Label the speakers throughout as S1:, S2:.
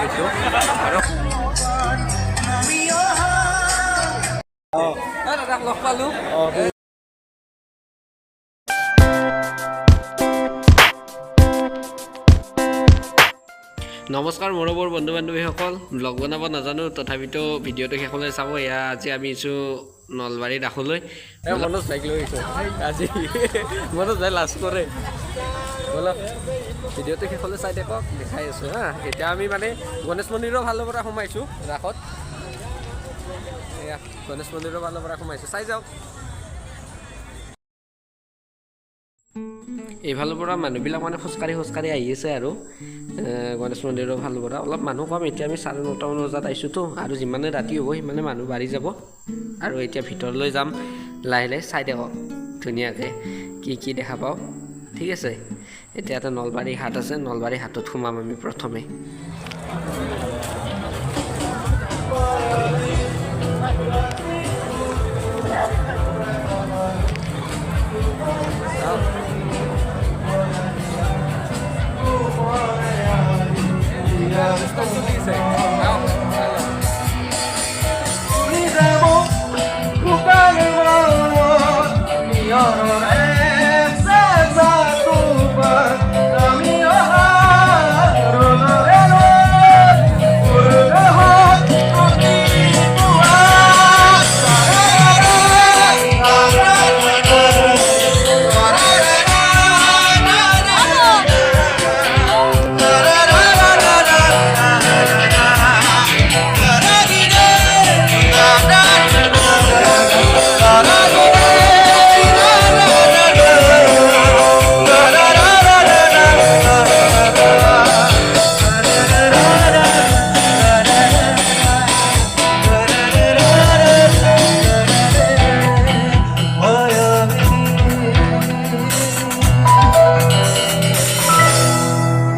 S1: এইটো। আৰু দাদাক লগ পালোঁ। নমস্কাৰ মৰমৰ বন্ধু বান্ধৱীসকল, ব্লগ বনাব নাজানো, তথাপিতো ভিডিঅ'টো শেষলৈ চাব। এয়া আজি আমি আহিছোঁ নলবাৰী ৰাসলৈ। মনোজ ভাইক লৈ আহিছোঁ আজি। মনোজ ভাই লাজ কৰে। ব'লক, ভিডিঅ'টো শেষলৈ চাই থাকক, দেখাই আছোঁ। হা, এতিয়া আমি মানে গণেশ মন্দিৰৰ ফালৰ পৰা সোমাইছোঁ ৰাসত। এয়া গণেশ মন্দিৰৰ ফালৰ পৰা সোমাইছোঁ, চাই যাওক। এইফালৰ পৰা মানুহবিলাক মানে খোজকাঢ়ি খোজকাঢ়ি আহি আছে আৰু গণেশ মন্দিৰৰ ফালৰ পৰা অলপ মানুহ কম। এতিয়া আমি 9:30মান বজাত আহিছোঁতো, আৰু যিমানে ৰাতি হ'ব সিমানে মানুহ বাঢ়ি যাব। আৰু এতিয়া ভিতৰলৈ যাম লাহে লাহে, চাই থাকক ধুনীয়াকৈ কি কি দেখা পাওঁ। ঠিক আছে, এতিয়া এটা নলবাৰী হাট আছে, নলবাৰী হাটত সোমাম আমি প্ৰথমে।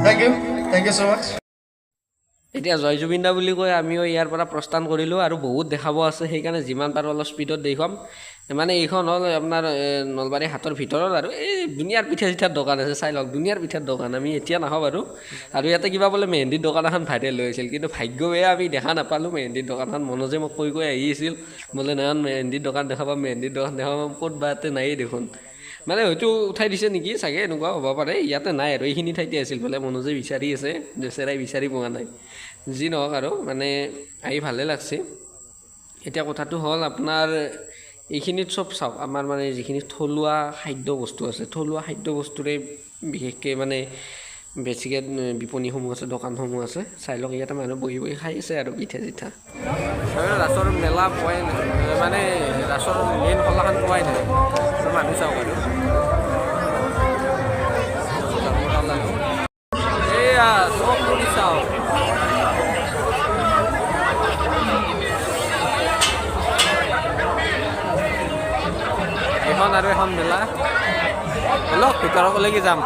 S2: Thank you. Thank you so much.
S1: এতিয়া জয় জুবিন দা বুলি কৈ আমিও ইয়াৰ পৰা প্ৰস্থান কৰিলোঁ। আৰু বহুত দেখাব আছে, সেইকাৰণে যিমান পাৰোঁ অলপ স্পীডত দেখুৱাম। মানে এইখন হ'ল আপোনাৰ নলবাৰী হাটৰ ভিতৰত, আৰু এই ধুনীয়াৰ পিঠা চিঠাৰ দোকান আছে, চাই লওক, ধুনীয়াৰ পিঠাৰ দোকান। আমি এতিয়া নাখাওঁ বাৰু। আৰু ইয়াতে কিবা বোলে মেহেন্দিৰ দোকান এখন ভাইৰেল হৈ আছিল, কিন্তু ভাগ্য বেয়া আমি দেখা নাপালোঁ মেহেন্দিৰ দোকানখন। মনোজে মোক কৈ কৈ আহি আছিল, বোলে নহয় মেহেন্দিৰ দোকান দেখাবা, মেহেন্দিৰ দোকান দেখাবা, ক'ত বা ইয়াতে নায়েই দেখোন। মানে হয়তো উঠাই দিছে নেকি চাগে, এনেকুৱা হ'ব পাৰে। ইয়াতে নাই আৰু, এইখিনি ঠাইতে আছিল বোলে। মনোজে বিচাৰি আছে, বেচেৰাই বিচাৰি পোৱা নাই। যি নহওক আৰু মানে আহি ভালে লাগছে। এতিয়া কথাটো হ'ল আপোনাৰ এইখিনিত চব চাওক, আমাৰ মানে যিখিনি থলুৱা খাদ্য বস্তু আছে, থলুৱা খাদ্য বস্তুৰে বিশেষকৈ মানে বেছিকৈ বিপণীসমূহ আছে, দোকানসমূহ আছে। চাই লওক, ইয়াতে মানুহ বহি বহি খাই আছে আৰু পিঠা চিঠা। ৰাসৰ মেলা পোৱাই নাই, মানে ৰাসৰ মেইন খোলাখন পোৱাই নাই। মানুহ চাওক আৰু। এয়া চব কৰি চাওক। এখন আৰু এখন মেলা, অলপ ভিতৰলৈকে যাম।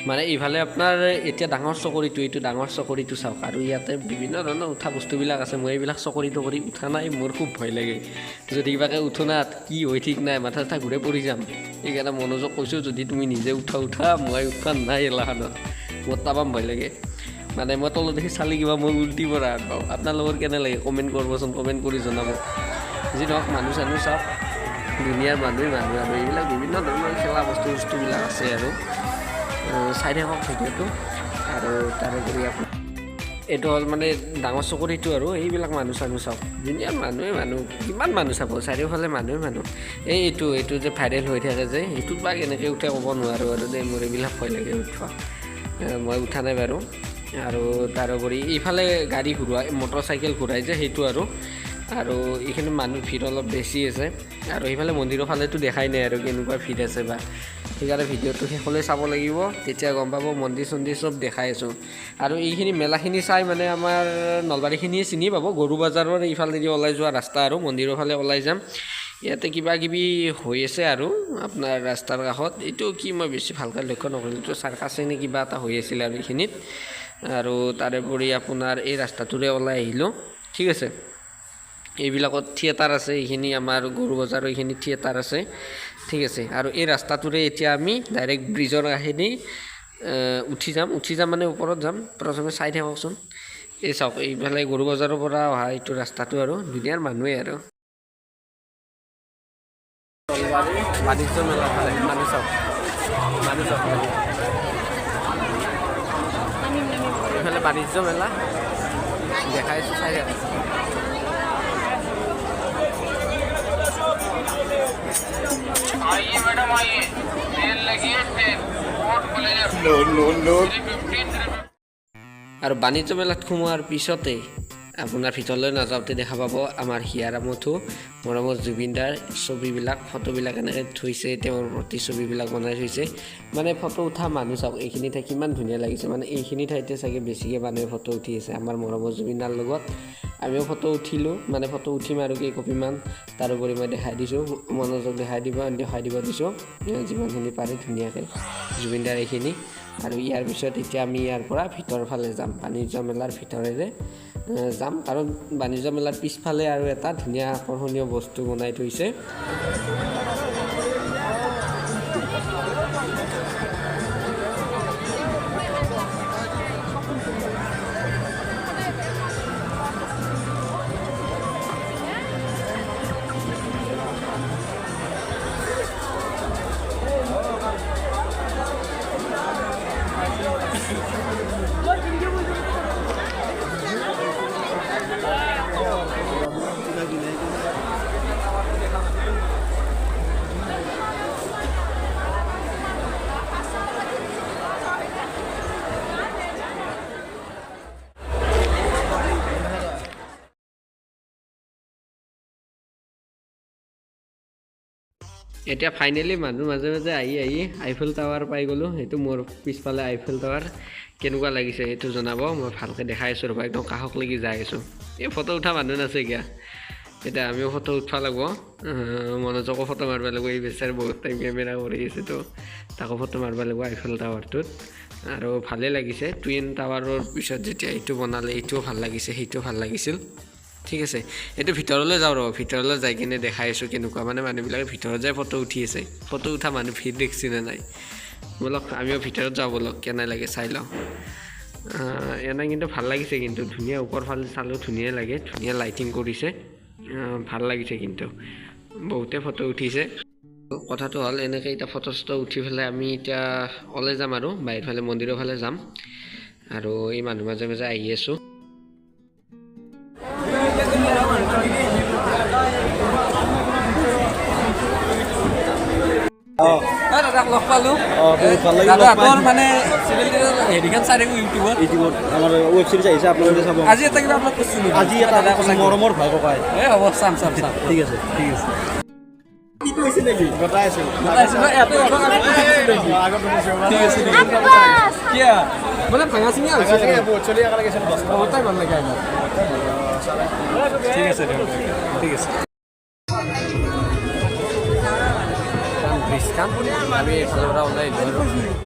S1: মানে এইফালে আপোনাৰ এতিয়া ডাঙৰ চকৰিটো, এইটো ডাঙৰ চকৰিটো চাওক। আৰু ইয়াতে বিভিন্ন ধৰণৰ উঠা বস্তুবিলাক আছে। মই এইবিলাক চকৰি তকৰি উঠা নাই, মোৰ খুব ভয় লাগে। যদি কিবাকৈ উঠো না, কি হৈ ঠিক নাই, মাথা চাথা ঘূৰাই পৰি যাম। সেইকাৰণে মনোজক কৈছোঁ, যদি তুমি নিজে উঠা উঠা, মই উঠা নাই এলাখানত, মোৰ তামাম ভয় লাগে। মানে মই তলত দেখি চালি কিবা মই উল্টি পৰা পাওঁ। আপোনালোকৰ কেনে লাগে কমেণ্ট কৰিবচোন, কমেণ্ট কৰি জনাব। যি নহওক মানুহ চানুহ চাওক, ধুনীয়াৰ মানুহেই মানুহ। আৰু এইবিলাক বিভিন্ন ধৰণৰ খেলা বস্তু বস্তুবিলাক আছে আৰু চাই থাকক ভিডিঅ'টো। আৰু তাৰোপৰি আপোনাৰ এইটো হ'ল মানে ডাঙৰ চকৰিটো, আৰু এইবিলাক মানুহ চানুহ চাওক, ধুনীয়া মানুহেই মানুহ, কিমান মানুহ চাব, চাৰিওফালে মানুহেই মানুহ। এই এইটো এইটো যে ভাইৰেল হৈ থাকে যে, সেইটোত বা কেনেকৈ উঠে ক'ব নোৱাৰোঁ আৰু দেই, মোৰ এইবিলাক ভয় লাগে উঠোৱা। মই উঠা নাই বাৰু। আৰু তাৰোপৰি এইফালে গাড়ী ঘূৰোৱা, মটৰ চাইকেল ঘূৰাই যে সেইটো, আৰু আৰু এইখিনি মানুহ ভিৰ অলপ বেছি আছে। আৰু সেইফালে মন্দিৰৰ ফালেতো দেখাই নাই আৰু কেনেকুৱা ভিৰ আছে বা, সেইকাৰণে ভিডিঅ'টো শেষলৈ চাব লাগিব, তেতিয়া গম পাব। মন্দিৰ চন্দিৰ চব দেখাই আছোঁ। আৰু এইখিনি মেলাখিনি চাই মানে আমাৰ নলবাৰীখিনিয়ে চিনি পাব। গৰু বজাৰৰ এইফালেদি ওলাই যোৱা ৰাস্তা আৰু মন্দিৰৰ ফালে ওলাই যাম। ইয়াতে কিবা কিবি হৈ আছে আৰু আপোনাৰ ৰাস্তাৰ কাষত। এইটো কি মই বেছি ভালকৈ লক্ষ্য নকৰিলোঁ, এইটো চাৰ্কাছে নে কিবা এটা হৈ আছিলে আৰু এইখিনিত। আৰু তাৰোপৰি আপোনাৰ এই ৰাস্তাটোৰে ওলাই আহিলোঁ। ঠিক আছে, এইবিলাকত থিয়েটাৰ আছে, এইখিনি আমাৰ গৰু বজাৰৰ এইখিনি থিয়েটাৰ আছে। ঠিক আছে, আৰু এই ৰাস্তাটোৰে এতিয়া আমি ডাইৰেক্ট ব্ৰিজৰ কাষেদি উঠি যাম। উঠি যাম মানে ওপৰত যাম। প্ৰথমে চাই থাককচোন। এই চাওক, এইফালে গৰু বজাৰৰ পৰা অহা এইটো ৰাস্তাটো আৰু ধুনীয়াৰ মানুহেই আৰু বাণিজ্য মেলা ফালে মানুহ চাওক, মানুহ চাওক। এইফালে বাণিজ্য মেলা দেখাই আছোঁ, চাই থাকক।
S3: आइए मैडम आइए, सेल लगी है sale, coat blazer.
S2: No, no, no.
S3: 350, 350।
S1: আৰু বাণিজ্য মেলাত সোমোৱাৰ পিছতে আপোনাৰ ভিতৰলৈ নাযাওঁতে দেখা পাব আমাৰ হিয়াৰ আমঠু মৰমৰ জুবিনদাৰ ছবিবিলাক, ফটোবিলাক এনেকৈ থৈছে, তেওঁৰ প্ৰতি ছবিবিলাক বনাই থৈছে। মানে ফটো উঠা মানুহ চাওক, এইখিনি ঠাই কিমান ধুনীয়া লাগিছে। মানে এইখিনি ঠাইতে চাগে বেছিকৈ মানুহে ফটো উঠি আছে আমাৰ মৰমৰ জুবিনদাৰ লগত। আমিও ফটো উঠিলোঁ, মানে ফটো উঠিম আৰু কেইকপিমান। তাৰোপৰি মই দেখাই দিছোঁ, মনোজক দেখাই দিব দিছোঁ যিমানখিনি পাৰে ধুনীয়াকৈ জুবিনদাৰ এইখিনি। আৰু ইয়াৰ পিছত এতিয়া আমি ইয়াৰ পৰা ভিতৰৰ ফালে যাম, বাণিজ্য মেলাৰ ভিতৰেৰে যাম। কাৰণ বাণিজ্য মেলাৰ পিছফালে আৰু এটা ধুনীয়া আকৰ্ষণীয় বস্তু বনাই থৈছে। এতিয়া ফাইনেলি মানুহ মাজে মাজে আহি আহি আইফেল টাৱাৰ পাই গ'লোঁ। সেইটো মোৰ পিছফালে আইফেল টাৱাৰ, কেনেকুৱা লাগিছে সেইটো জনাব। মই ভালকৈ দেখাই আছোঁ ৰ'বা, একদম কাষকলৈকে যাই আছোঁ। এই ফটো উঠা মানুহ নাছে কিয়া, এতিয়া আমিও ফটো উঠবা লাগিব। মনোজকো ফটো মাৰিব লাগিব, এই বেচাৰ বহুত টাইম কেমেৰা কৰি আছে, তো তাকো ফটো মাৰিব লাগিব আইফেল টাৱাৰটোত। আৰু ভালেই লাগিছে। টুইন টাৱাৰৰ পিছত যেতিয়া এইটো বনালে, এইটোও ভাল লাগিছে, সেইটোও ভাল লাগিছিল। ঠিক আছে, এইটো ভিতৰলৈ যাওঁ ৰ'ব, ভিতৰলৈ যাই কিনে দেখাই আছোঁ কেনেকুৱা। মানে মানুহবিলাকে ভিতৰত যাই ফটো উঠি আছে, ফটো উঠা মানুহ ভিৰ দেখছি নে নাই। ব'লক আমিও ভিতৰত যাওঁ ব'লক, কেনে লাগে চাই লওঁ। এনে কিন্তু ভাল লাগিছে, কিন্তু ধুনীয়া ওপৰ ফালে চালেও ধুনীয়া লাগে, ধুনীয়া লাইটিং কৰিছে, ভাল লাগিছে। কিন্তু বহুতে ফটো উঠিছে। কথাটো হ'ল এনেকৈ এতিয়া ফটো চটো উঠি পেলাই আমি এতিয়া ওলাই যাম আৰু বাহিৰ ফালে মন্দিৰৰ ফালে যাম। আৰু এই মানুহ মাজে মাজে আহি আছোঁ। দাদাক লগ পালোঁ।
S4: বহুত ভাল লাগিল।
S1: দাদা
S4: লগ পাই।
S1: তোৰ মানে হেৰিখন চাই থাকোঁ ইউটিউবত।
S4: ইউটিউবত আমাৰ ৱেব চিৰিজ আহিছে, আপোনালোকে চাব।
S1: আজি এটা কিবা আপলোড কৰিছোঁ নেকি?
S4: আজি এটা
S1: দাদা কৈছে।
S4: মৰমৰ ভাই ককাই।
S1: এই হ'ব, চাম চাম চাম।
S4: ঠিক আছে,
S1: ঠিক আছে।
S4: গোটাই আছিল।
S1: গোটাইছিল ন? ইয়াতে ইয়াতে আমি ঠিক আছে, ঠিক আছে। কিয়া? মানে ভাঙা চিঙা হৈছে।
S4: বহুত চলি একেলগে আছিল দহটা।
S1: বহুতেই ভাল লাগে আমাৰ। ঠিক আছে, ঠিক আছে। ব্ৰিজখন আমি এইফালৰ পৰা ওলাই আহিলোঁ আৰু